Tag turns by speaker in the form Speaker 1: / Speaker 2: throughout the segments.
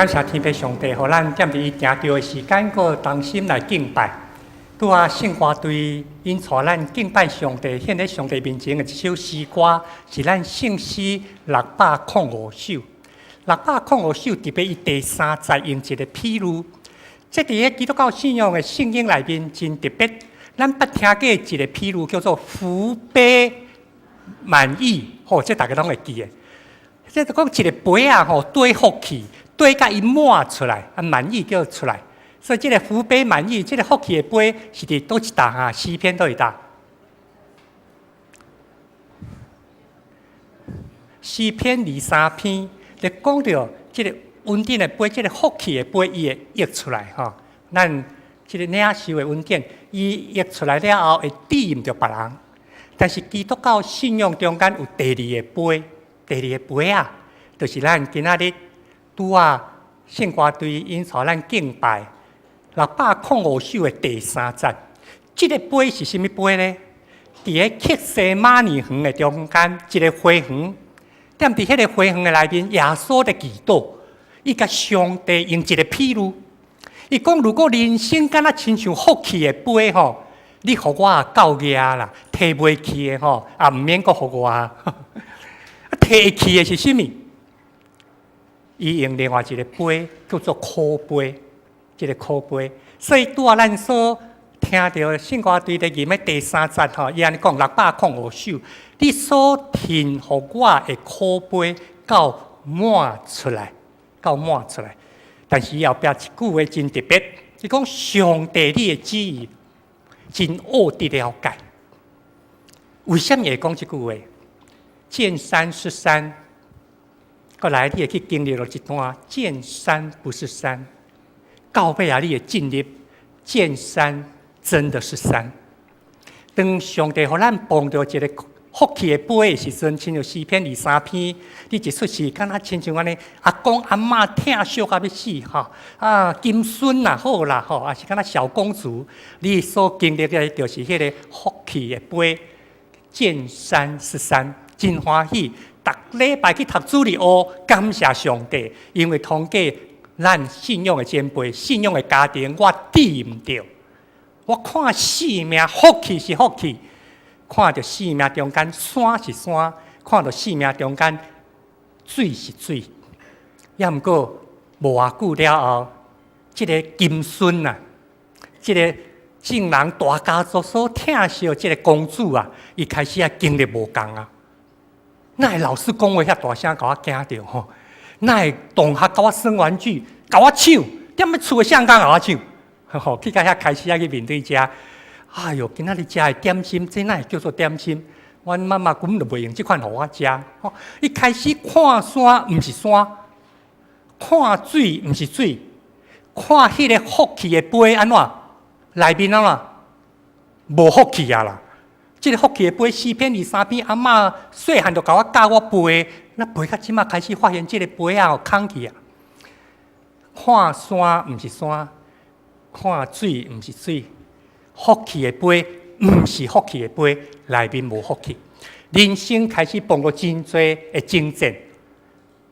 Speaker 1: 感謝天父上帝，予咱踮佇伊埕著的時間，閣同心來敬拜。拄仔聖歌隊𪜶帶咱敬拜上帝，獻佇上帝面前的一首詩歌，是咱聖詩605首。六百空五首特別伊第三節用一個譬喻，這佇个基督教信仰的聖經內面真特別。咱捌聽過一個譬喻叫做福杯滿溢，吼，這逐家攏會記的。這就講一個杯仔吼，綴福氣，綴共伊滿出來，啊滿溢叫出來。所以這個福杯滿溢，這個福氣的杯是佇佗一搭啊？詩篇佗一搭？詩篇23篇，咧講著這個恩典的杯，這個福氣的杯，伊會溢出來吼。咱這個領受的恩典，伊溢出來了後會治毋著別人。但是基督教信仰中間有第二個杯，第二個杯仔，就是咱今仔日拄仔聖歌隊𪜶帶咱敬拜605首的第三節。這個杯是啥物杯呢？佇个客西馬尼園的中間，一個花園，踮佇彼个花園的內面，耶穌佇祈禱，伊共上帝用一個譬喻，伊講如果人生敢若親像福氣的杯吼，你予我夠額啦，提袂去的吼，也毋免閣予我。啊，提會去的是啥物？伊用另外一個杯叫做苦杯，這個苦杯。所以拄仔咱所聽著聖歌隊佇吟的第三節吼，伊按呢講605首，你所呈予我的苦杯到滿出來，到滿出來。但是伊後壁一句話真特別，伊講上帝你的旨意真奧得了解。為啥物會講這句話？見山是山，過來你會去經歷了一段見山不是山，到尾仔你會進入見山真的是山。當上帝予咱碰著一個福氣的杯的時陣，親像詩篇23篇，你一出世，敢若親像按呢，阿公阿嬤疼惜甲欲死吼，啊金孫也好啦吼，抑是敢若小公主，你所經歷的就是彼個福氣的杯，見山是山，真歡喜。逐禮拜去讀主日學，感謝上帝，因為通過咱信仰的前輩、信仰的家庭，我治毋著。我看生命福氣是福氣。看著生命中間山是山，看著生命中間水是水。抑毋過無偌久了後，這個金孫啊，這個眾人大家族所疼惜的這個公主啊，伊開始啊經歷無仝啊。哪會老師講話遐大聲，共我驚著吼？哪會同學共我耍玩具，共我搶？踮咧厝的誰敢共我搶？吼，去到遐開始啊去面對遮。哎喲，今仔日食的點心，這哪會叫做點心？阮媽媽根本就袂用這款予我食。吼，伊開始看山毋是山，看水毋是水，看彼個福氣的杯按怎？內面按怎？無福氣啊啦！這個福氣的杯，詩篇23篇，阿嬤細漢就共我教我背，那背到這馬開始發現這個杯仔有空去啊！看山毋是山，看水毋是水。福氣的杯毋是福氣的杯，內面無福氣。人生開始碰著真濟的爭戰、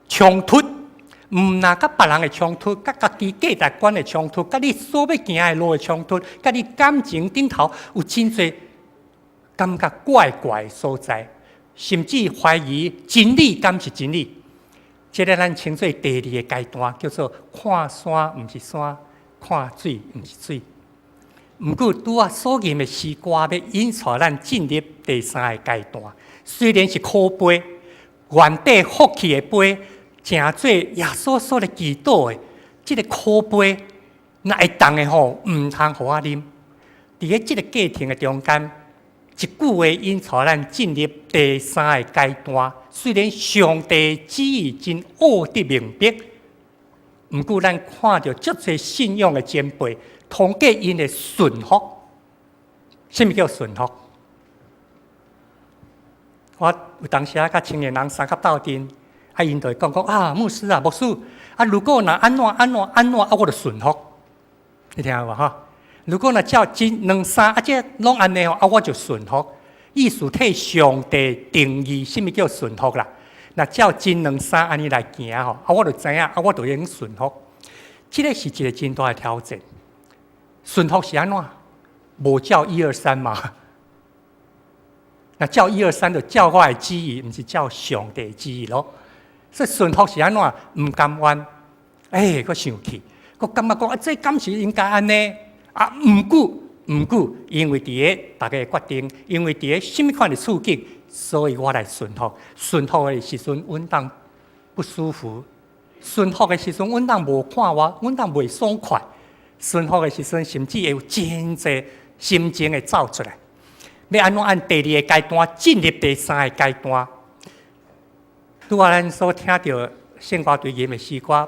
Speaker 1: 衝突，毋但佮別人的衝突，佮家己價值觀的衝突，佮你所欲行的路的衝突，佮你感情頂頭有真濟感覺怪怪的所在，甚至懷疑真理敢是真理。這個咱稱做第二个階段，叫做看山毋是山，看水毋是水。毋過拄仔所吟的詩歌，欲引帶咱進入第三个階段。雖然是苦杯，原底福氣的杯，成做耶穌所咧祈禱的這个苦杯，若會當的吼，毋通予我啉。佇咧這个過程的中間，一句話引帶咱進入第三个階段。雖然上帝旨意真奧得明白，毋過咱看著足濟信仰的前輩，通過𪜶的順服，啥物叫順服？我有當時啊，佮青年人相佮鬥陣，啊，𪜶就會講講啊，牧師啊，牧師啊，如果若按怎按怎按怎啊，我就順服。你聽有無吼？如果若照一兩三啊，這攏按呢吼，啊，我就順服。意思替上帝定義啥物叫順服啦？若照真兩三按呢來行吼，啊，我就知影，啊，我就會用順服。這个是一个真大的挑戰。順服是按怎？無照一二三嘛？若照一二三，就照我的旨意，毋是照上帝旨意囉。所以順服是按怎？毋甘願，欸，閣生氣，閣感覺講啊，這敢是應該按呢？啊，毋過，因為佇咧逐家的決定，因為佇咧啥物款的處境，所以我來順服。順服的時陣，阮當不舒服；順服的時陣，阮當無看我，阮當袂爽快。順服的時陣，甚至會有真濟心情會走出來。欲按怎按第二个階段進入第三个階段？拄仔咱所聽著聖歌隊吟的詩歌，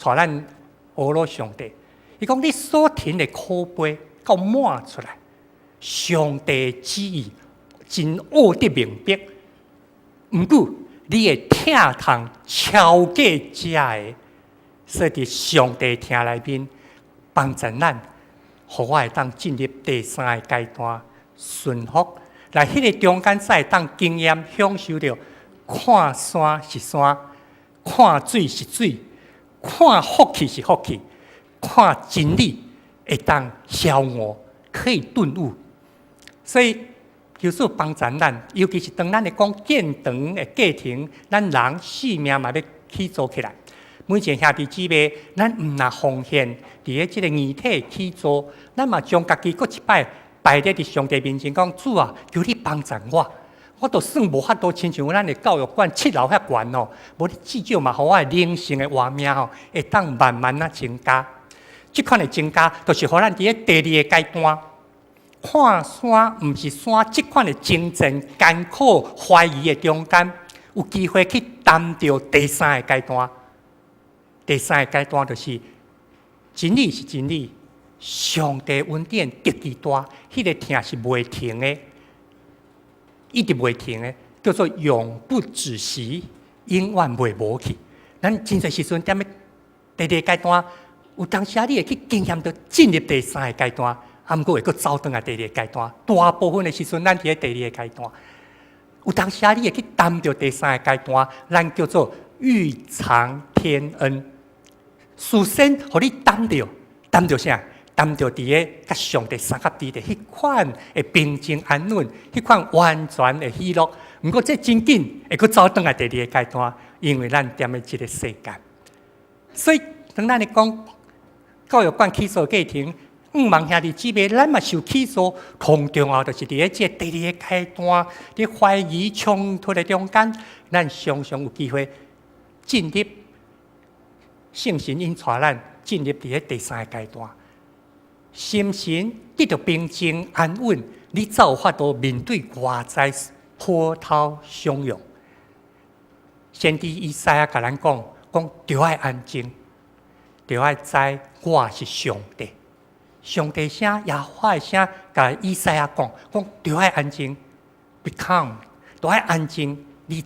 Speaker 1: 帶咱學了上帝。伊講你所吞的苦杯，到滿出來，上帝旨意真奧得明白。毋過你的疼痛超過這个，所以佇上帝疼內面幫助咱，予我會當進入第三个階段順服。來，彼个中間才會當經驗享受著看山是山，看水是水，看福氣是福氣，看真理會當曉悟，可以頓悟。所以求主幫助咱，尤其是當咱咧講建堂的過程，咱人性命嘛欲起造起來。每一個兄弟姊妹，咱毋若奉獻佇咧這个硬體起造，咱嘛將家己閣一擺擺佇佇上帝面前，講主啊，求你幫助我。我都算無法度，親像咱的教育館七樓遐懸哦，無你至少嘛，予我的靈性的活命吼，會當慢慢仔增加。這款的增加，就是予咱佇咧第二个階段，看山毋是山，這款的爭戰、艱苦、懷疑的中間，有機會去擔著第三个階段。第三个階段就是真理是真理，上帝恩典極其大，彼个疼是袂停的，一直袂停的，叫做永不止息，永遠袂無去。咱真濟時陣踮咧第二个階段，有當時仔你會去經驗著進入第三个階段，啊，毋過會閣走轉來第二个階段。大部分的時陣，咱佇咧第二个階段，有當時仔你會去擔著第三个階段，咱叫做預嘗天恩。事先予你擔著，擔著啥？擔著佇咧佮上帝相合佇的彼款的平靜安穩，彼款完全的喜樂。毋過這真緊會閣走轉來第二个階段，因為咱踮咧這个世界。所以當咱咧講教育館起造過程，向望兄弟姊妹，咱嘛受起造，上重要就是佇咧這个第二个階段，佇懷疑衝突的中間，咱常常有機會進入聖神引帶咱進入佇咧第三个階段，心神得著平靜安穩，你才有法度面對外在波濤洶湧。先知以賽亞共咱講，講著愛安靜，著愛知我是上帝。上帝聲，耶和華的聲，共以賽亞講，講著愛安靜，be calm，著愛安靜，你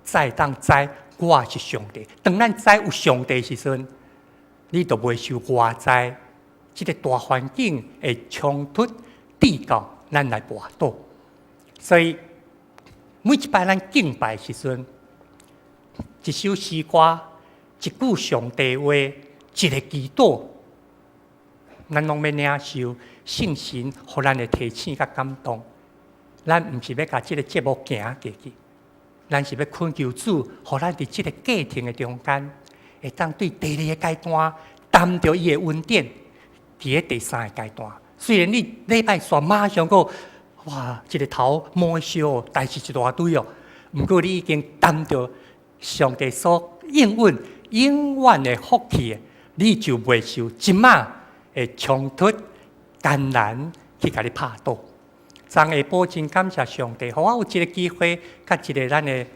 Speaker 1: 才會當知我是上帝。當咱知有上帝時陣，你就袂受外在這个大環境的衝突致到咱來跋倒。所以每一擺咱敬拜時陣，一首詩歌，一句上帝話，一个祈禱，咱攏欲領受聖神予咱的提醒佮感動。咱毋是欲共這个節目行過去，咱是欲懇求主，予咱佇這个過程的中間，會當對第二个階段擔著伊的恩典，佇咧第三个階段。雖然你禮拜煞馬上閣哇，一个頭毛燒，代誌一大堆哦。毋過你已經擔著上帝所應允永遠的福氣，你就袂受這馬的衝突艱難去共你拍倒。昨下晡真感謝上帝，予我有這个機會，佮一个咱的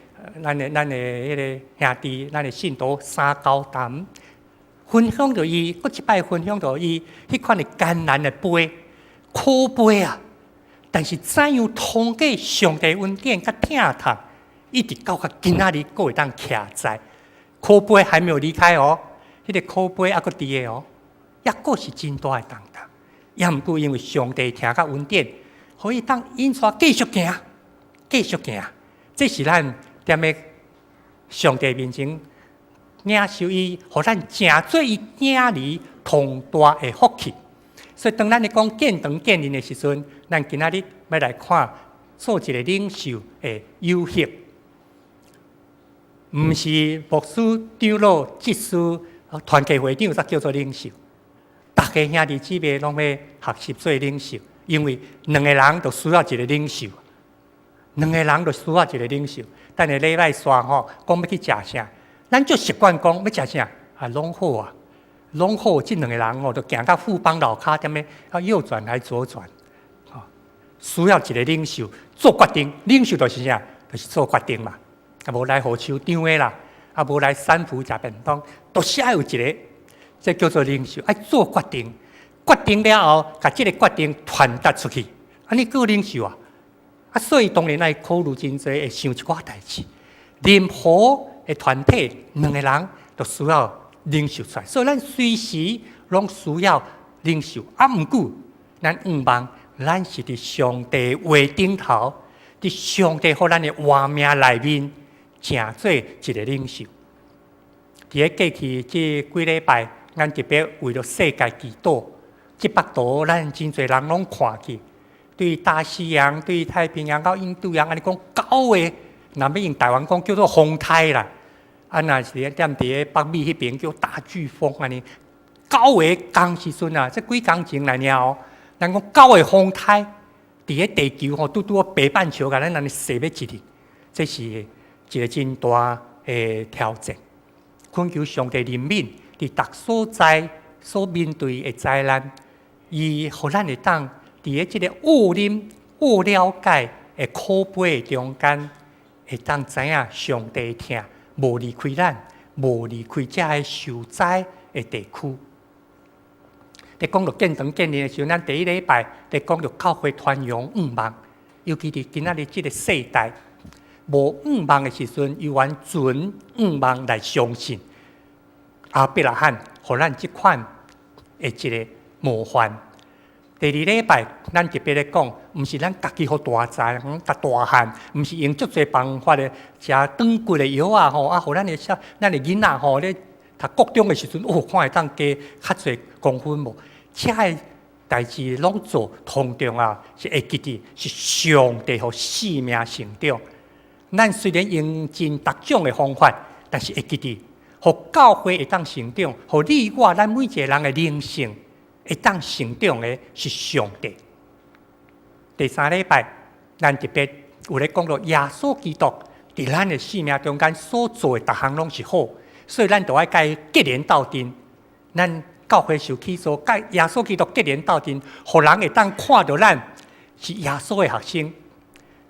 Speaker 1: 彼个兄弟，咱的信徒三高談，分享著伊，閣一擺分享著伊彼款的艱難的杯，苦杯啊！但是怎樣通過上帝恩典佮疼痛，一直到較今仔日閣會當徛在苦杯還沒有離開哦，彼个苦杯猶閣佇咧哦，猶閣是真大的重擔。猶毋過因為上帝疼佮恩典，予伊當引帶繼續行，繼續行。這是咱踮咧上帝面前領受伊，予咱成做伊囝兒同大的福氣。所以當咱咧講見長見仁的時陣，咱今仔日欲來看做一個領袖的誘惑，毋是牧師、長老、執事、團契會長才叫做領袖。逐家兄弟姊妹攏欲學習做領袖，因為兩個人就需要一個領袖，兩個人就需要一個領袖。等下禮拜三吼，講欲去食啥，咱就習慣講欲食啥啊，攏好啊，攏好。這兩個人吼，就行到富邦樓跤踮咧，啊右轉還左轉，吼，需要一個領袖做決定。領袖就是啥？就是做決定嘛。啊，無來予市長的啦，啊，無來三福食便當，都是愛有一個，這叫做領袖，愛做決定。決定了後，共這個決定傳達出去，按呢叫領袖啊。啊，所以當然愛考慮真濟，會想一寡代誌。任何的團體，兩個人都需要領袖出來，所以咱隨時攏需要領袖。啊，毋過咱向望，咱是佇上帝話頂頭，佇上帝予咱的活命內面，成做一個領袖。佇咧過去這幾禮拜，咱特別為著世界祈禱，這幅圖咱真濟人攏看去，對大西洋、對太平洋到印度洋，按呢講九个，若欲用台灣講叫做風颱啦。啊，若是踮佇咧北美彼邊叫大颶風按呢，九个仝時陣啊，這幾工前來爾哦。咱講九个風颱，佇咧地球吼，拄拄好北半球共咱按呢踅欲一日，這是一個真大的挑戰。懇求上帝憐憫，佇逐所在所面對的災難，伊予咱會當佇咧這個惡啉、惡了解的苦悲的中間，會當知影上帝疼，無離開咱，無離開這个受災的地區。咧講著見長見仁的時陣，咱第一禮拜咧講著教會傳揚向望，尤其佇今仔日這個世代，無向望的時陣，猶原存向望來相信。亞伯拉罕予咱這款的一個模範。第二禮拜，咱特別咧講，毋是咱家己予大才、較大漢，毋是用足濟辦法咧食長骨的藥仔吼，啊，予咱的小咱的囡仔吼咧讀國中的時陣，哦，看會當加較濟公分無？這个代誌攏做，通重要是會記得是上帝予生命成長。咱雖然用盡逐種的方法，但是會記得，予教會會當成長，予你我咱每一個人的靈性會當成長的是上帝。第三禮拜，咱特別有咧講著耶穌基督佇咱的生命中間所做的逐項攏是好，所以咱就愛共伊結連鬥陣。咱教會受起訴，佮耶穌基督結連鬥陣，予人會當看著咱是耶穌的學生。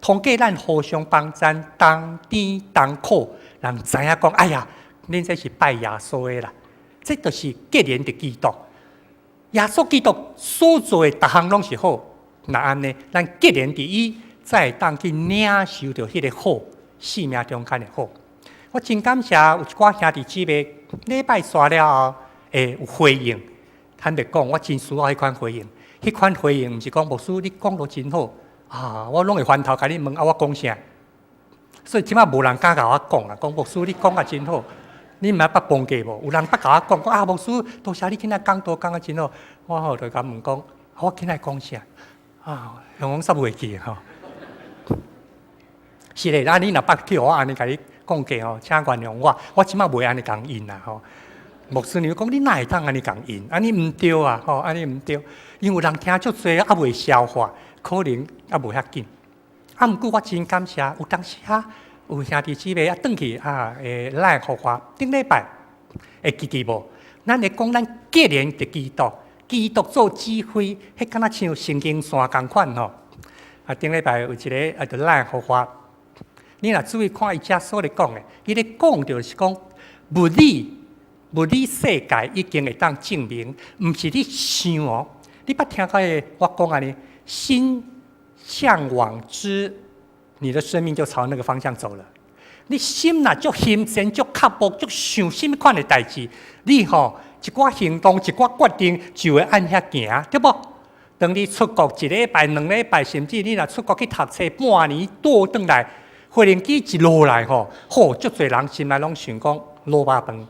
Speaker 1: 通過咱互相幫贊，同甜同苦，人知影講，哎呀，恁這是拜耶穌的啦。這就是結連佇基督。耶穌基督所做的逐項攏是好，若按呢，咱結連佇伊，才會當去領受著彼个好，生命中間的好。我真感謝有一寡兄弟姊妹，禮拜煞了後會有回應。坦白講，我真需要彼款回應。彼款回應毋是講牧師你講得真好啊，我攏會翻頭共你問啊，我講啥？所以這擺無人敢共我講啊，講牧師你講甲真好，你毋捌捌幫過無？有人捌共我講，講啊牧師，多謝你今仔講道講甲真好，我吼就共問講，我今仔講啥？啊，向講煞袂記吼。是咧，啊你若捌去予我按呢共你講過吼，請原諒我，我這擺袂按呢共應啦吼。牧師娘講你哪會當按呢共應？按呢毋對啊，吼，按呢毋對，因為人聽足濟，猶未消化，可能猶無遐緊。啊，毋過我真感謝，有當時啊，有兄弟姊妹啊，轉去啊，會來予我。頂禮拜會記得無？咱會講咱結連佇基督，基督做指揮，彼敢若像神經線仝款吼。啊，頂禮拜有一个啊，就來予我。你若注意看伊遮所咧講的，伊咧講著是講物理。物理世界已經會當證明，毋是你想哦。你捌聽過我講按呢？心嚮往之，你的生命就朝那個方向走了。你心若足欣羨、足渴慕、足想啥物款的代誌，你吼一寡行動、一寡決定就會按遐行，對無？當你出國一禮拜、兩禮拜，甚至你若出國去讀冊半年，倒轉來，飛行機一落來吼，吼，足濟人心內攏想講滷肉飯，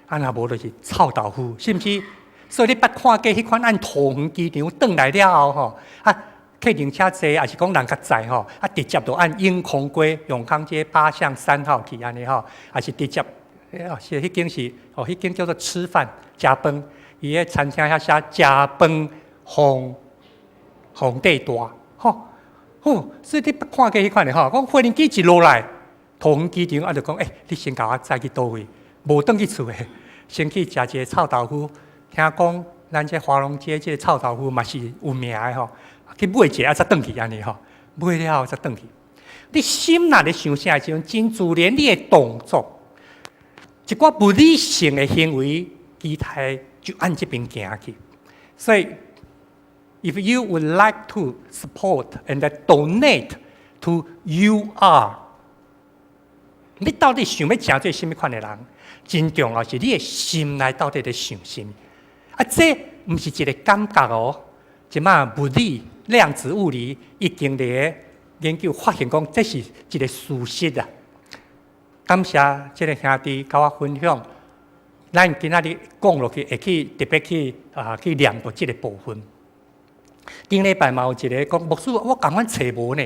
Speaker 1: 啊若無就是臭豆腐，是毋是？所以你捌看過彼款按桃園機場轉來了後吼，啊，客人車濟，抑是講人較載吼，啊，直接就按永康街、永康街8巷3號去按呢吼，抑是直接，哦，是彼間是，哦，彼間叫做吃飯食飯，伊个餐廳遐寫食飯皇皇帝大，吼，好，所以你捌看過彼款的吼，講飛行機一落來，桃園機場啊，就講，欸，你先共我載去佗位，無轉去厝的，先去食一个臭豆腐。聽講咱這華龍街這个臭豆腐嘛是有名的吼，去買一个啊，才轉去按呢吼，買了後才轉去。你心若咧想啥的時陣，真自然你的動作，一寡不理性的行為，其他就按這邊行去。所以，if you would like to support and donate to you are，你到底想欲成做啥物款的人？真重要是你的心內到底咧想啥物？啊，這毋是一个感覺哦。這馬物理量子物理已經佇研究發現講，這是一个事實啊。感謝這个兄弟共我分享，咱今仔日講落去，會去特別去啊去念到這个部分。頂禮拜嘛有一个講牧師，我仝款揣無呢。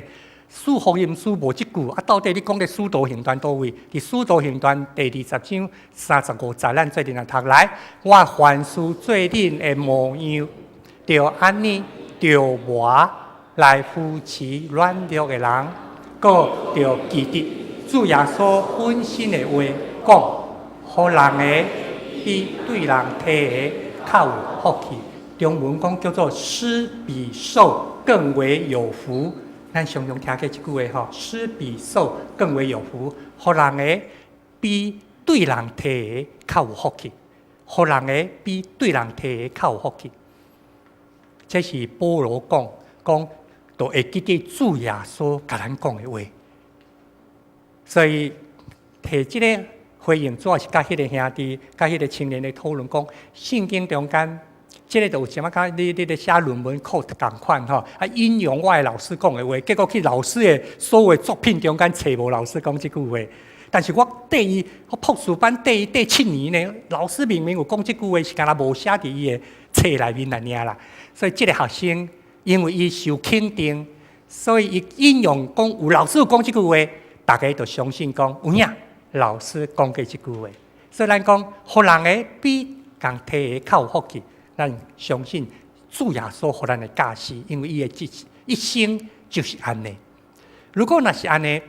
Speaker 1: 四福音書無這句啊，到底你講的使徒行傳佗位？佇使徒行傳第20章35節，咱做陣來讀來。我凡事做恁的模樣，著按呢著磨來扶持軟弱的人，閣著記得主耶穌本身的話講，予人的比對人提的較有福氣。中文講叫做施比受更為有福。咱常常聽過這句話吼，施比受更為有福，予人的比對人提的較有福氣，予人的比對人提的較有福氣。這是保羅講，講都會記得主耶穌共咱講的話。所以提這个回應，主要是佮彼个兄弟、佮彼个青年的討論講，聖經中間，這个就有啥物佮你咧寫論文 quote 仝款吼，啊引用我的老師講的話，結果去老師的所有作品中間揣無老師講這句話。但是我綴伊，我博士班綴伊綴7年呢，老師明明有講這句話，是敢若無寫佇伊的冊內面來爾啦。所以這个學生因為伊受肯定，所以伊引用講有老師有講這句話，大家就相信講有影老師講過這句話。所以咱講，予人的比共提的較有福氣。咱相信主耶穌予咱的教示，因為伊的一生就是按呢。如果若是按呢，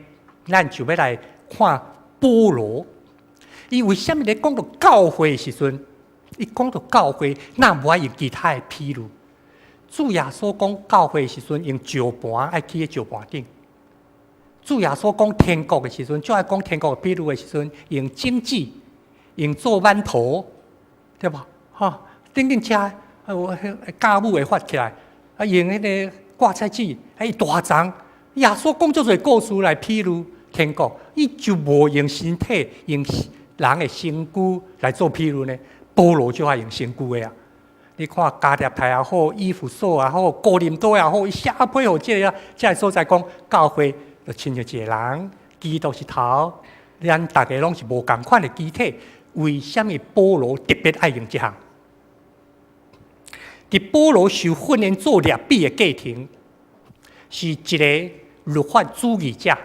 Speaker 1: 咱就欲來看保羅，伊為啥物咧講到教會的時陣，伊講到教會，若無愛用其他的譬喻？主耶穌講教會的時陣，用石盤愛起佇石盤頂。主耶穌講天國的時陣，就愛講天國的比喻的時陣，用種子，用做饅頭，對無？吼，頂頂遮，有酵母會發起來，啊，用彼个掛菜籽，啊，伊大叢。耶穌講足濟故事來比喻天國，伊就無用身體、用人的身軀來做比喻呢？保羅就愛用身軀的啊！你看加拉太也好，以弗所也好，哥林多也好，伊寫批予這个這个所在講教會，就親像一个人，基督是頭，咱逐家攏是無仝款的肢體。為啥物保羅特別愛用這項？佇保羅受訓練做拉比的過程，是一个律法主義者。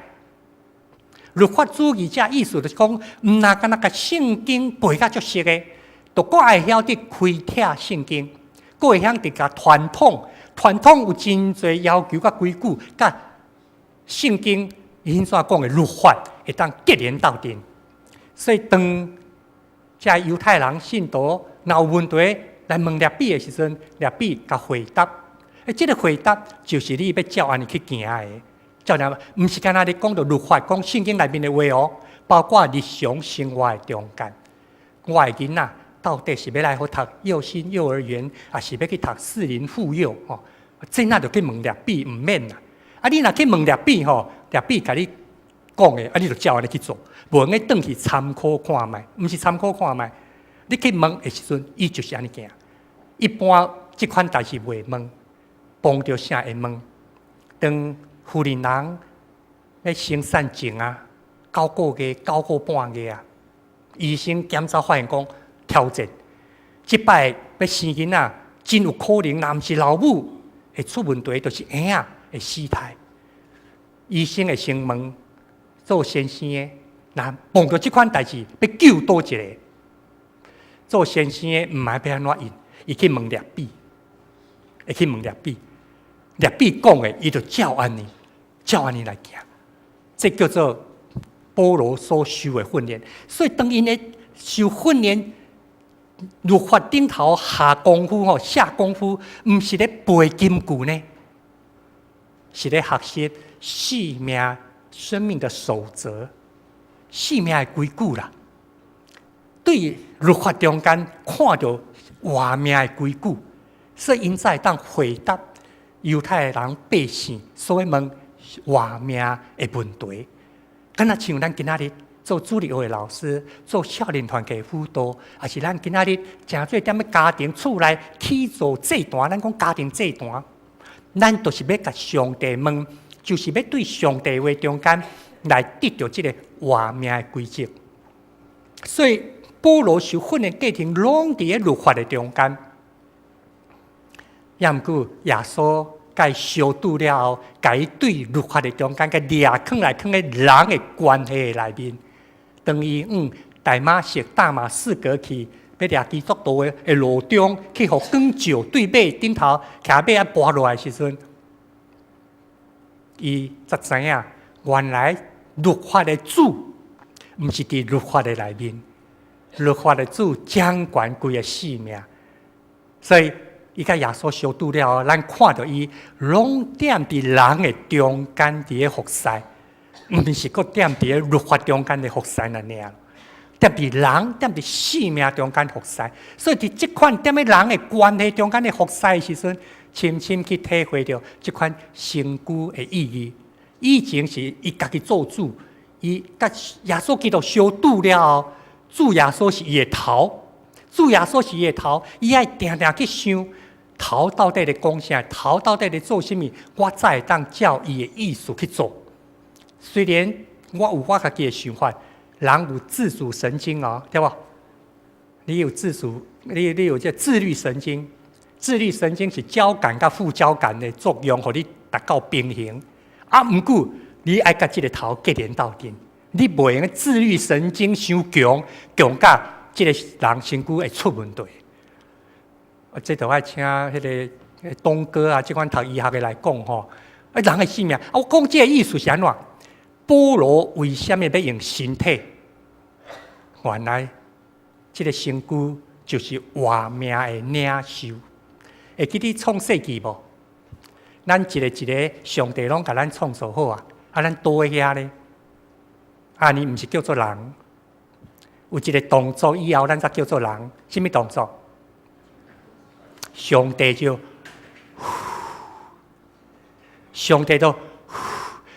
Speaker 1: 律法主義者意思就是講，毋若干焦共聖經背甲足熟的，都閣愛曉得開拆聖經，閣會曉得共傳統，傳統有真濟要求佮規矩，佮聖經𪜶所講的律法會當結連鬥陣。所以當這猶太人信徒若有問題來問拉比的時陣，拉比共回答。欸，這个回答就是你欲照按呢去行的。照樣，毋是干焦咧講著律法，講聖經內面的話哦，包括日常生活的中間。我的囡仔到底是欲來予讀幼心幼兒園，抑是欲去讀士林婦幼？吼，這那就去問拉比，毋免啦。啊，你若去問拉比吼，拉比共你講的，啊，你就照按呢去做，無用轉去參考看覓，毋是參考看覓。你去問的時陣，伊就是按呢行。一般這款代誌袂問，碰著啥會問？當婦人人欲生產前啊，9個月、9個半月啊，醫生檢查發現講挑戰，這擺欲生囡仔，真有可能，若毋是老母會出問題，就是嬰仔會死胎。醫生會先問做先生的，若碰著這款代誌，欲救佗一个？做先生的毋知欲按怎應，伊去問拉比，會去問拉比，拉比講的，伊就照按呢，照按呢來行。這叫做保羅所受的訓練。所以當𪜶咧受訓練，律法頂頭下功夫吼，下功夫，毋是咧背金句呢，是咧學習生命生命的守則，生命的規矩啦。對律法中間看著活命的規矩，所以𪜶才會當回答猶太人百姓所欲問活命的問題。敢若像咱今仔日做主日學的老師，做少年團契輔導，抑是咱今仔日誠濟踮咧家庭厝內起做祭壇，咱講家庭祭壇，咱就是欲共上帝問，就是欲對上帝話中間來得著這个活命的規則。所以保羅受訓練過程，攏佇咧律法的中間。也毋過耶穌共伊相拄了後，共伊對律法的中間，共掠囥來囥咧人的關係的內面。當伊往大馬色大馬士革去，欲掠基督徒的路中，去予光照對馬頂頭，騎馬仔跋落來時陣，伊才知影原來律法的主毋是佇律法的內面，律法的主掌管規个生命，所以伊共耶穌相拄了後，咱看著伊攏踮佇人的中間佇咧服侍，毋是閣踮佇咧律法中間的服侍爾爾，踮佇人踮佇生命中間服侍，所以佇這款踮咧人的關係中間的服侍的時陣，深深去體會著這款身軀的意義。以前是伊家己做主，伊佮耶穌基督相拄了後，主耶穌是伊的頭，主耶穌是伊的頭，伊愛定定去想頭到底咧講啥，頭到底咧做啥物，我才會當照伊的意思去做。雖然我有我家己的想法，人有自主神經哦，對無？你有自主，你有這自律神經，自律神經是交感佮副交感的作用，予你達到平衡。啊，毋過你愛佮這个頭結連鬥陣，你袂用自律神經傷強，強甲這个人身軀會出問題。啊，這著愛請彼个東哥啊，這款讀醫學的來講吼。啊，人的生命，啊，我講這个意思是按怎？保羅為啥物欲用身體？原來這个身軀就是活命的領袖。會記得創世記無？咱一个一个上帝攏共咱創造好啊！啊，咱佗佇遐咧？按呢毋是叫做人。有一个動作以後，咱才叫做人。啥物動作？上帝就，上帝就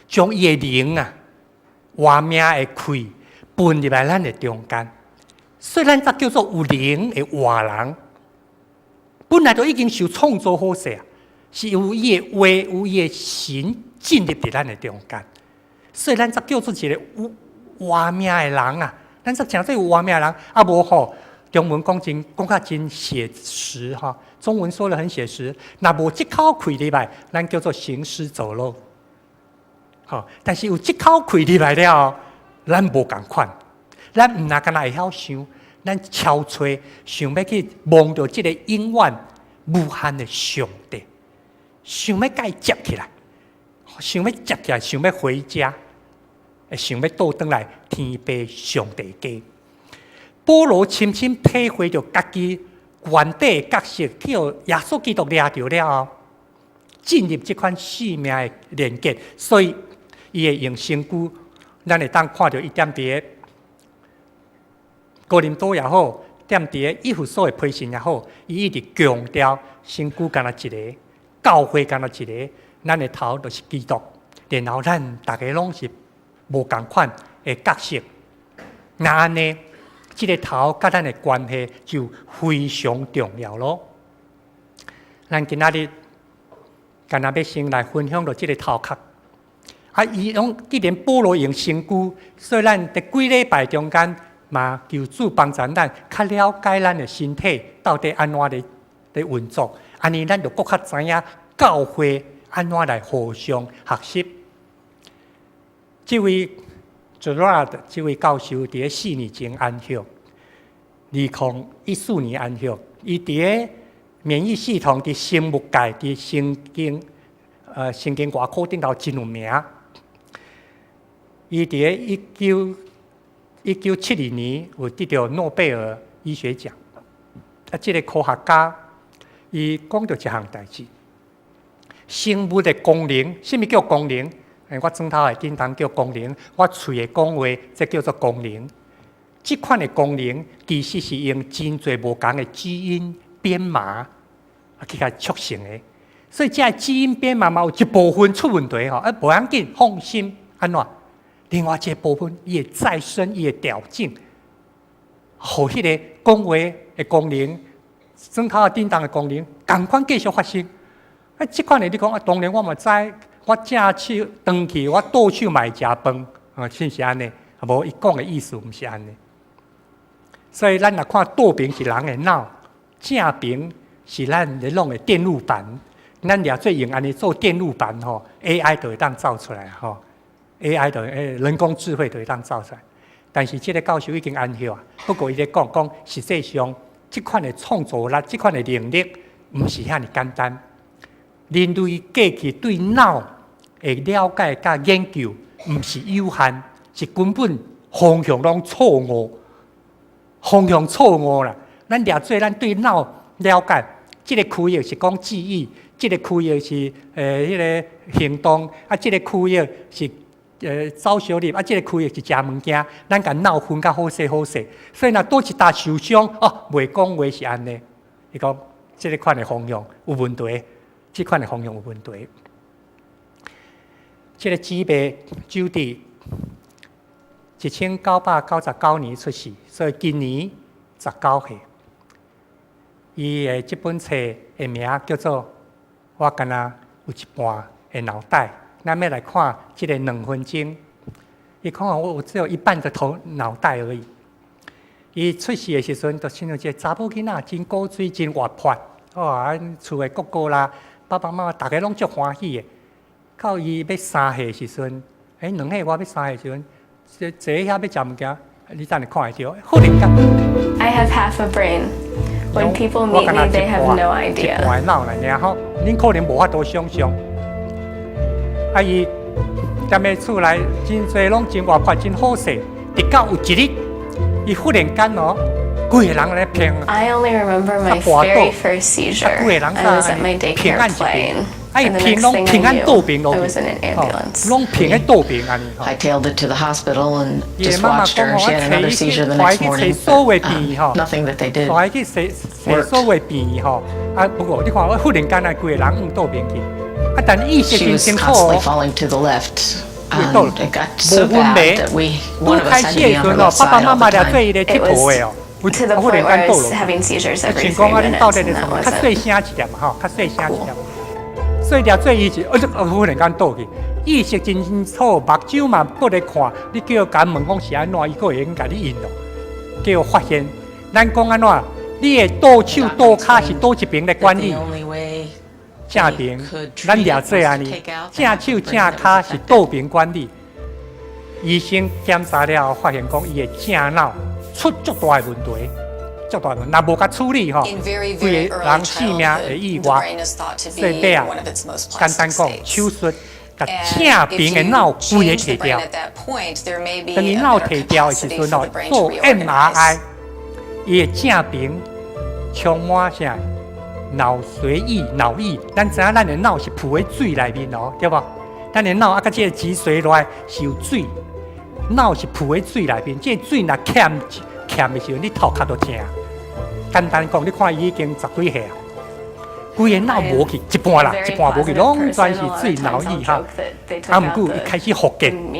Speaker 1: 將伊的靈啊，活命的氣噴入來咱的中間，所以咱才叫做有靈的活人。本來就已經受創造好勢啊，是有伊的話，有伊的神進入佇咱的中間，所以咱才叫做一个有活命的人啊！咱才稱做有活命的人，啊無吼，中文講真講較真寫實哈，中文說得很寫實。若無這口氣入來，咱叫做行屍走肉。吼，但是有這口氣入來了後，咱無仝款，咱毋若干焦會曉想，咱超揣想欲去摸著這个永遠無限的上帝，想欲共伊接起來，想欲接起來，想欲回家，想欲倒轉來天父上帝家。保羅深深體會著家己原底的角色，去予耶穌基督掠著了後，進入這款生命的連結，所以伊會用身軀，咱會當看著伊踮佇个哥林多也好，踮佇个以弗所的批信也好，伊一直強調身軀干焦一个，教會干焦一个，咱的頭就是基督，然後咱逐个攏是無仝款的角色。若按呢，這个頭佮咱的關係就非常重要咯。咱今仔日干焦欲先來分享著這个頭殼，啊，伊講既然保羅用身軀，所以咱佇幾禮拜中間嘛，求主幫助咱較了解咱的身體到底按怎咧運作，按呢咱就閣較知影教會按怎來互相學習。這位 Gerard 這位教授佇咧4年前安息，2014年安息，伊佇咧免疫系統佇生物界、佇神經外科頂頭真有名。伊佇咧1972年有得著諾貝爾醫學獎。啊，這個科學家伊講著一項代誌，生物的功能，啥物叫功能？我指頭的叮當叫功能，我喙會講話，這叫做功能。這款的功能其實是用真濟無仝的基因編碼啊去共促成的。所以這个基因編碼嘛有一部分出問題吼，啊無要緊，放心，按怎？另外一個部分，伊會再生，伊會調整，予彼個講話的功能、指頭叮當的功能，仝款繼續發生。啊，這款的你講啊，當然我嘛知，我正手斷去，我倒手嘛會食飯，啊，是毋是按呢？啊，無伊講的意思毋是按呢。所以咱若看倒爿是人的腦，正爿是咱咧弄的電路板。咱掠做用按呢做電路板吼，AI 就會當造出來吼，AI 就人工智慧就會當造出來。但是這个教授已經安息啊，不過伊咧講講，實際上這款的創造力、這款的能力，毋是遐爾簡單。人類過去對腦的了解佮研究，毋是有限，是根本方向攏錯誤，方向錯誤啦。咱掠做咱對腦了解，這个區域是講記憶，這个區域是彼个行動，啊，這个區域是走小入，啊，這个區域是食物件，咱共腦分較好勢好勢。所以若佗一搭受傷，哦，袂講話是按呢。伊講這个款的方向有問題，這款的方向有問題。這个姊妹周弟，1999年出世，所以今年19歲。伊的這本冊的名叫做《我干焦有一半的腦袋》。咱欲來看這個2分鐘，伊講我只有一半的頭腦袋而已。伊出世的時陣，就親像一個查某囡仔，真古錐、真活潑。哦，厝的哥哥啦、爸爸媽媽，逐家攏足歡喜的。到伊欲3歲時陣，2歲外欲3歲時陣，坐佇遐欲食物件，你等下看會著，忽然間。
Speaker 2: I have half a brain. When people meet me, they have no idea.
Speaker 1: 一半的腦來爾吼，恁可能無法度想象。啊，伊踮咧厝內真濟攏真活潑，真好勢。直到有一日，伊忽然間哦，規个人咧偏。
Speaker 2: I only remember my very first seizure. I was at my daycare playing. And the next thing I knew, I was in an ambulance.
Speaker 1: 攏平喺倒爿按呢。
Speaker 3: Hightailed it to the hospital and just watched her. She had another seizure the next morning. But nothing that they did
Speaker 1: 帶去洗所有病院吼，啊，不過你看我忽然間啊，規個人往倒爿去，啊，但意識真清楚。
Speaker 3: She was constantly falling to the left. It got so bad that one of us had to be on her left side all the time.
Speaker 2: It was to the point where I was having seizures every 3 minutes, and that
Speaker 1: 較細聲一點吼，較細聲一點。所以掠做伊是，忽然間倒去，意識真清楚，目睭嘛閣咧看，你叫共問講是按怎，伊閣會用共你應咯。叫發現，咱講按怎，你的倒手倒跤是佗一爿咧管理？正爿，咱掠做按呢，正手正跤是佗爿管理？醫生檢查了後，發現講伊的正腦出足大的問題，足大問題，若無共處理吼，規个人性命會意外。所以尾仔，簡單講，手術共正爿的腦規个提掉。當伊腦提掉的時陣吼，做 MRI，伊的正爿充滿啥？腦髓液、腦液。咱知影咱的腦是浮佇水內面哦，對無？咱的腦啊，佮這個脊髓內是有水，腦是浮佇水內面。這個水若欠欠的時陣，你頭殼就疼。簡單講，你看伊已經十幾歲啊，規个腦無去，一半啦，一半無去，攏全是水腦液哈。啊，毋過伊開始復健，過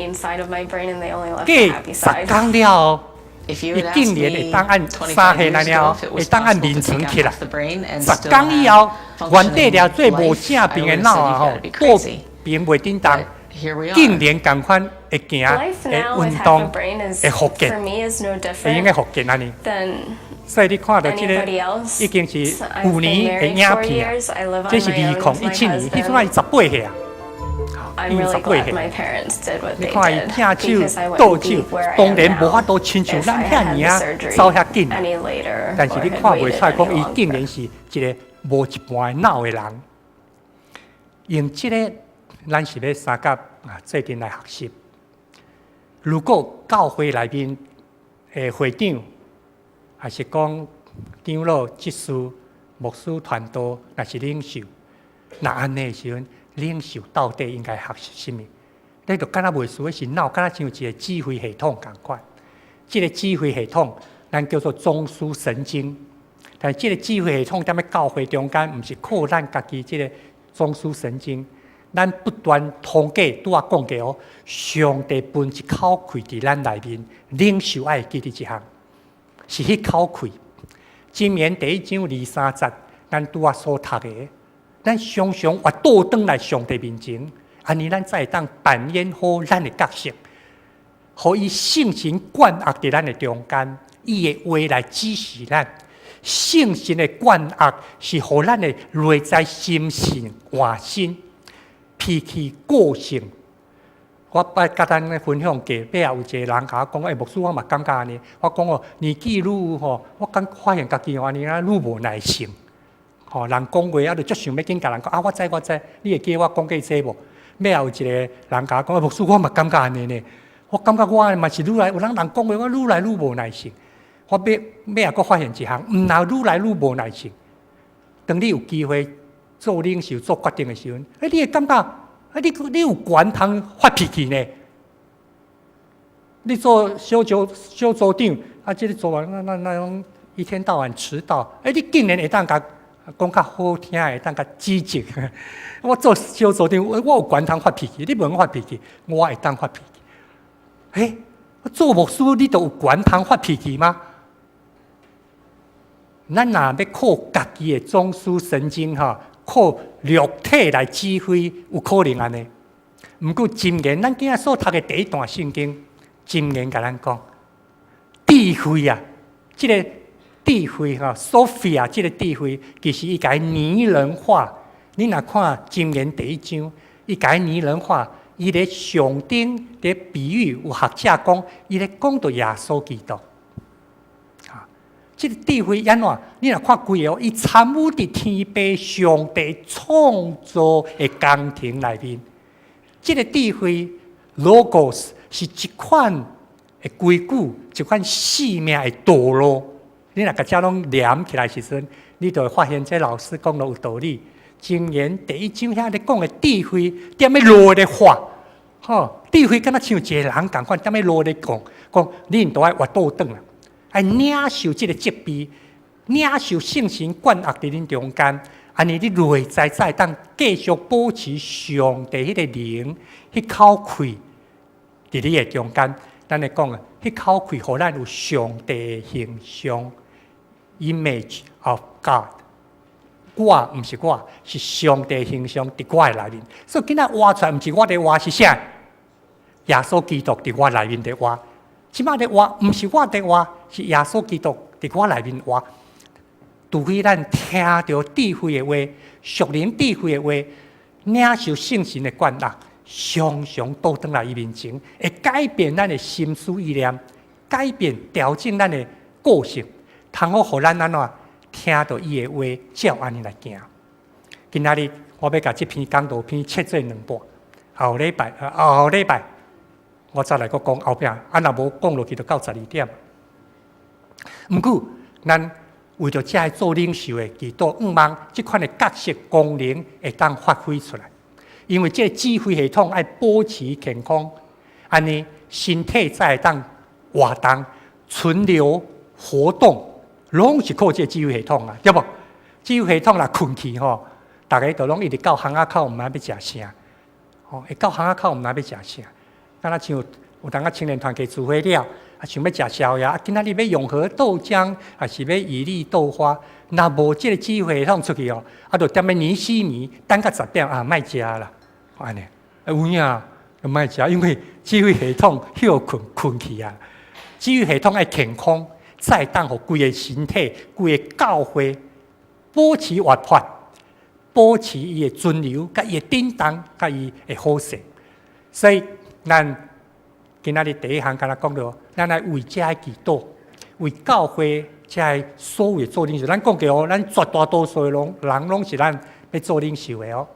Speaker 1: 10工了後，伊竟然會當按3歲那了，會當按眠床起來。10工以後，原底掠做無正爿的腦啊吼，倒爿袂振動，
Speaker 3: here we
Speaker 1: 竟
Speaker 3: are.
Speaker 1: 然仝款會行，
Speaker 2: Life
Speaker 1: 會
Speaker 2: now with
Speaker 1: 運
Speaker 2: half a
Speaker 1: 動，
Speaker 2: brain is
Speaker 1: 會復健，
Speaker 2: for me is no
Speaker 1: 會用該
Speaker 2: different
Speaker 1: 復健按呢。
Speaker 2: than
Speaker 1: 所以你看著這個
Speaker 2: anybody else.
Speaker 1: 已經是
Speaker 2: I've
Speaker 1: 舊
Speaker 2: been
Speaker 1: 年的
Speaker 2: married
Speaker 1: 影
Speaker 2: four
Speaker 1: 片啊
Speaker 2: years. I live
Speaker 1: 這
Speaker 2: on
Speaker 1: 是
Speaker 2: my
Speaker 1: 二
Speaker 2: own
Speaker 1: 零
Speaker 2: with
Speaker 1: 一
Speaker 2: my
Speaker 1: 七年，彼陣
Speaker 2: husband.
Speaker 1: 伊十八歲啊，
Speaker 2: I'm
Speaker 1: 伊十
Speaker 2: really
Speaker 1: 八
Speaker 2: glad
Speaker 1: 歲。
Speaker 2: my parents did what
Speaker 1: 你
Speaker 2: they
Speaker 1: 看伊
Speaker 2: did
Speaker 1: 疼手、
Speaker 2: because I
Speaker 1: 倒
Speaker 2: wouldn't
Speaker 1: 手
Speaker 2: be where I
Speaker 1: 當
Speaker 2: am
Speaker 1: 然無法
Speaker 2: now
Speaker 1: 度親像
Speaker 2: if
Speaker 1: 咱
Speaker 2: I
Speaker 1: 遐
Speaker 2: had
Speaker 1: 爾
Speaker 2: the
Speaker 1: 啊
Speaker 2: surgery
Speaker 1: 走遐緊。
Speaker 2: any later
Speaker 1: 但是
Speaker 2: or
Speaker 1: 你
Speaker 2: had
Speaker 1: 看袂
Speaker 2: waited
Speaker 1: 出來，講
Speaker 2: any
Speaker 1: 伊竟
Speaker 2: longer.
Speaker 1: 然是一个無一半的腦的人。用這个，咱是欲相佮啊，做陣來學習。如果教會內面的會長，還是講長老、執事、牧師、傳道，若是領袖，若按呢的時陣，領袖到底應該學習啥物？你就敢若袂輸，是腦敢若像一个指揮系統仝款。這个指揮系統，咱叫做中樞神經。但是這个指揮系統踮咧教會中間，毋是靠咱家己這个中樞神經，咱不斷通過拄仔講過哦，上帝分一口氣佇咱內面，領袖愛記得這項，是彼口氣。箴言第一章二三節，咱拄仔所讀的，咱常常活倒轉來上帝面前，按呢咱才會當扮演好咱的角色，予伊聖神灌壓佇咱的中間，伊的話來指示咱。聖神的灌壓是予咱的內在心性換新，脾氣個性。我捌佮咱咧分享過，尾仔有一个人共我講，欸，牧師，我嘛感覺按呢。我講哦，年紀愈吼，我感發現家己按呢啊，愈無耐性。吼，人講話啊，就足想欲緊共人講啊，我知我知，你會記得我講過這無？尾仔有一个人共我講，牧師，我嘛感覺按呢呢。我感覺我嘛是愈來，有人人講話，我愈來愈無耐性。我尾尾仔閣發現一項，毋若愈來愈無耐性。當你有機會做領袖、做決定的時陣，欸，你會感覺，啊，你有權通發脾氣呢？你做小組小組長，啊，這个做完那那那種一天到晚遲到，欸，你竟然會當共講較好聽，會當共指責。我做小組長，我有權通發脾氣，你袂用發脾氣，我會當發脾氣。欸，我做牧師，你就有權通發脾氣嗎？咱若欲靠家己的中樞神經吼，靠肉體來指揮，有可能按呢。毋過箴言，咱今仔所讀的第一段聖經，箴言共咱講，智慧啊，這个智慧吼，Sophia 這个智慧，其實伊共伊擬人化。你若看箴言第一章，伊共伊擬人化，伊咧上頂佇比喻，有學者講，伊咧講著耶穌基督。這个智慧按怎？你若看規个，伊參與佇天父上帝創造的工程內面。這个智慧 logos 是一款的規矩，一款生命的道路。你若共這攏連起來時陣，你就會發現這老師講得有道理。箴言第一章遐咧講的智慧，踮咧落咧話，吼，智慧敢若像一個人仝款，踮咧落咧講，講恁都愛活倒轉啦。愛領受這个責備，領受聖神灌壓佇恁中間，按呢你內在才會當繼續保持上帝彼个靈，彼口氣佇你的中間。咱會講啊，彼口氣予咱有上帝的形象，image of God。我毋是我，是上帝形象佇我的內面。所以今仔活出來，毋是我佇活，是啥？耶穌基督佇我內面佇活。這擺佇活，毋是我佇活，是耶穌基督佇我內面活。除非咱聽著智慧的話，屬靈智慧的話，領受聖神的灌壓，常常倒轉來伊面前，會改變咱的心思意念，改變調整咱的個性，通好予咱按怎聽著伊的話，照按呢來行。今仔日我欲共這篇講道篇切做兩半，後禮拜、後後禮拜我再來閣講後壁，啊若無講落去就到十二點。毋過，咱為著這个做領袖的，祈禱向望這款的角色功能會當發揮出來。因為這个指揮系統愛保持健康，按呢身體才會當活動、存留、活動，攏是靠這个指揮系統啊，對無？指揮系統若睏去吼，逐家就攏一直到巷仔口，毋知欲食啥。吼，會到巷仔口毋知欲食啥。敢若像有當仔青年團契聚會了，啊，想欲食宵夜，啊，今仔日欲永和豆漿，抑是欲以利豆花？若無這个指揮系統出去哦，啊，就踮咧尼西米等到10點啊，莫食啦，按呢，有影，毋愛食，因為指揮系統歇睏睏去啊。指揮系統愛健康，才會當予規个身體、規个教會保持活潑，保持伊的尊嚴、佮伊的振動、佮伊的好勢。所以，咱今仔日第一項敢若講著，咱愛為遮個祈禱，為教會遮个所有的做領袖。咱講過哦，咱絕大多數的攏人攏是咱欲做領袖的哦。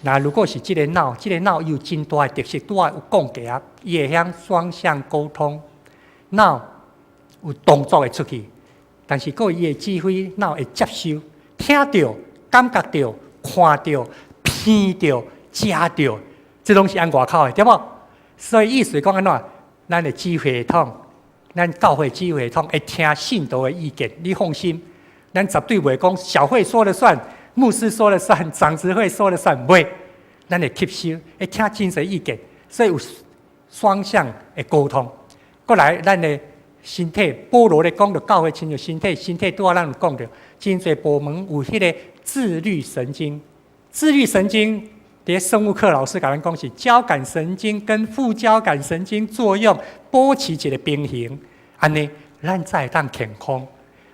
Speaker 1: 那如果是這个腦，這个腦伊有真大的特色，拄仔有講過啊，伊會曉雙向溝通，腦有動作會出去，但是閣伊的指揮腦會接收、聽著、感覺著、看著、鼻著、食著，這攏是按外口的，對無？所以意思講按怎？咱的指揮系統，咱教會指揮系統會聽信徒的意見，你放心，咱絕對袂講小會說了算。牧師說了算，長執會說了算，袂，咱會吸收，會聽真濟意見，所以有雙向的溝通。過來，咱的身體，保羅咧講著教會親像身體，身體拄仔咱有講著，真濟部門有彼个自律神經，自律神經，佇生物課老師共咱講是交感神經跟副交感神經作用，保持一个平衡，按呢，咱才會當健康。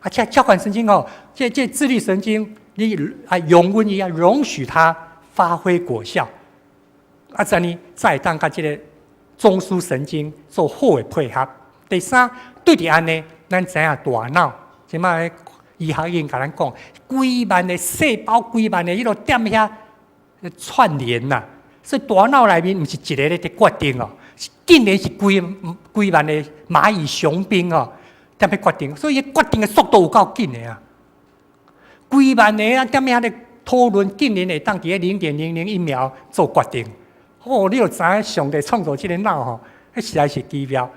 Speaker 1: 啊，這交感神經哦，這自律神經。你啊，容忍伊啊，容許它發揮果效，啊，這呢才會當佮這个中樞神經做好的配合。第三，對佇按呢，咱知影大腦，這擺醫學已經共咱講，幾萬个細胞，幾萬个彼落踮遐串聯呐，所以大腦內面毋是一个咧佇決定哦，竟然是幾幾萬个螞蟻雄兵哦，踮咧決定，所以伊決定的速度有夠緊的啊！幾萬个啊，踮遐咧討論，竟然會當佇咧0.001秒做決定。哦，你就知影上帝創造這个腦吼，彼實在是奇妙。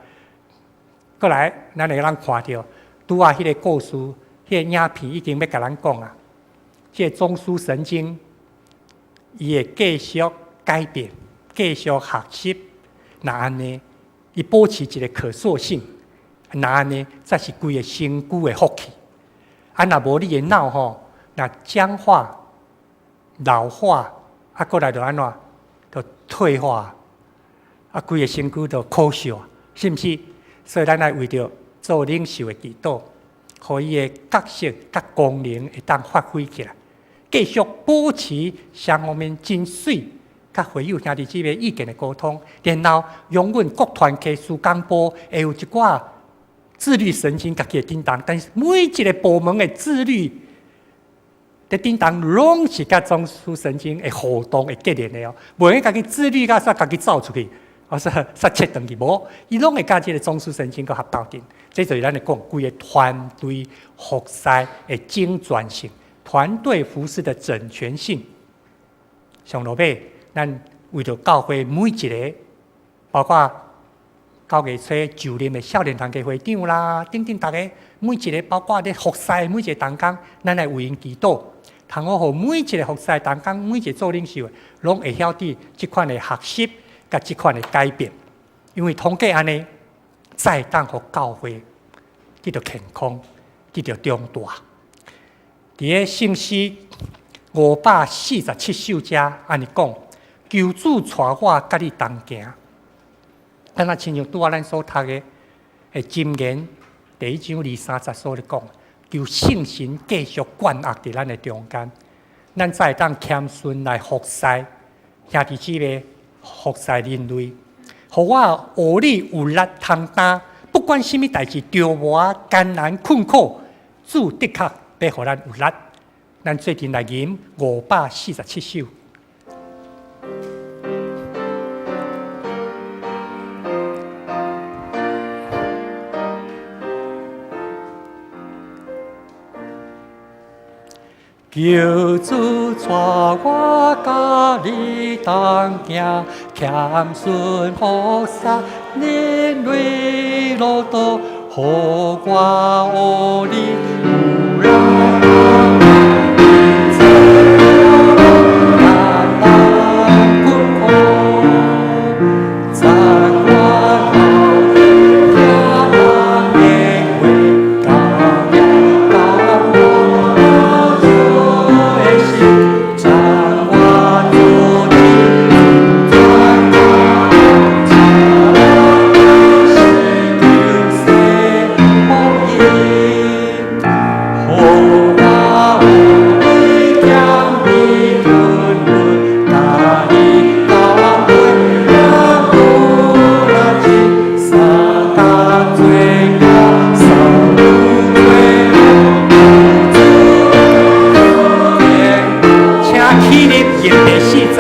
Speaker 1: 過來，咱會當看著，拄仔彼个故事，彼个影片已經欲共咱講啊。這个中樞神經，伊會繼續改變，繼續學習。若按呢，伊保持一个可塑性，若按呢，才是規个身軀的福氣。啊，若無你的腦吼，若僵化、老化，啊，過來就按怎，就退化，啊，規个身軀就可笑，是毋是？所以咱愛為著做領袖的祈禱，予伊的角色佮功能會當發揮起來，繼續保持雙方面真媠，佮會友兄弟姊妹意見的溝通，然後容忍各團體事工部會有一寡自律神經家己的振動，但是每一个部門的自律的振動，攏是佮中樞神經的互動會結連的哦。袂用家己自律甲煞家己走出去，或是煞切斷去，無，伊攏會佮這个中樞神經閣合鬥陣。這就是咱咧講規个團隊服侍的整全性，團隊服侍的整全性。上落尾，咱為著教會每一个，包括9月初就任的少年團契會長啦，等等，逐个每一个包括咧服侍的每一个同工，咱來為𪜶祈禱，通好予每一个服侍同工，每一个做領袖的，攏會曉得這款的學習佮這款的改變，因為通過按呢，才會當予教會得著健康，得著長大。佇个聖詩547首遮按呢講，求主帶我佮你同行。敢若親像拄仔咱所讀的，箴言第一章二三節所咧講，求聖神繼續灌壓佇咱的中間，咱才會當謙遜來服侍兄弟姊妹，服侍人類，予我學你有力通擔，不管啥物代誌，著磨艱難困苦，主的確欲予咱有力。咱做陣來吟547首。求主帶我佮你同行，謙遜服侍人類路途，予我學你有力。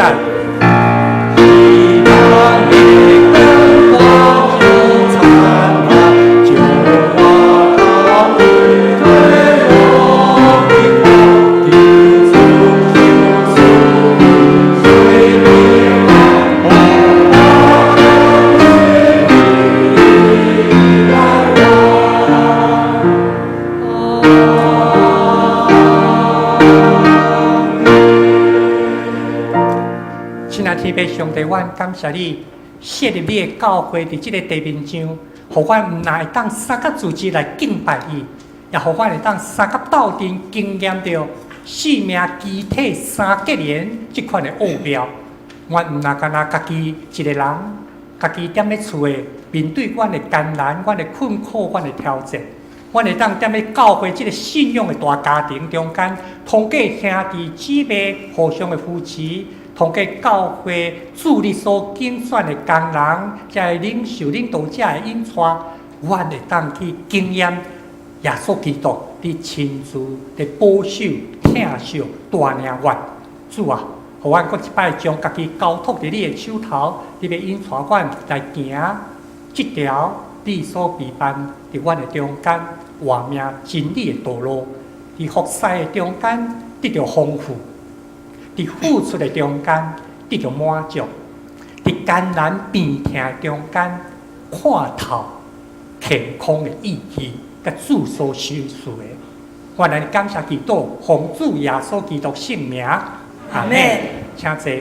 Speaker 1: 讚。希望的光挂就燦爛，就我頭對我的光，天主救贖，水平安，我來往。親愛天父上帝，阮感謝你設立你的教會佇這个地面上，予阮毋但會當相佮組織來敬拜伊，也予阮會當相佮鬥陣經驗著生命肢體三結連這款的奧妙。阮毋但干焦家己一个人，家己踮咧厝的面對阮的艱難、阮的困苦、阮的挑戰，阮會當踮咧教會這个信仰的大家庭中間，通過兄弟姊妹互相的扶持，通過教會主日所揀選的工人，這个領袖領導者的引帶，阮會當去經驗耶穌基督佇親自佇保守、疼惜、帶領阮。主啊，予阮閣一擺將家己交託佇你的手頭，你欲引帶阮來行這條你所備辦佇阮的中間活命真理的道路，佇服侍的中間得著豐富，佇付出的中間得著滿足，佇艱難病痛的中間看透健康的意義，佮主所賞賜的。阮來感謝基督，奉主耶穌基督聖名，阿門。請坐。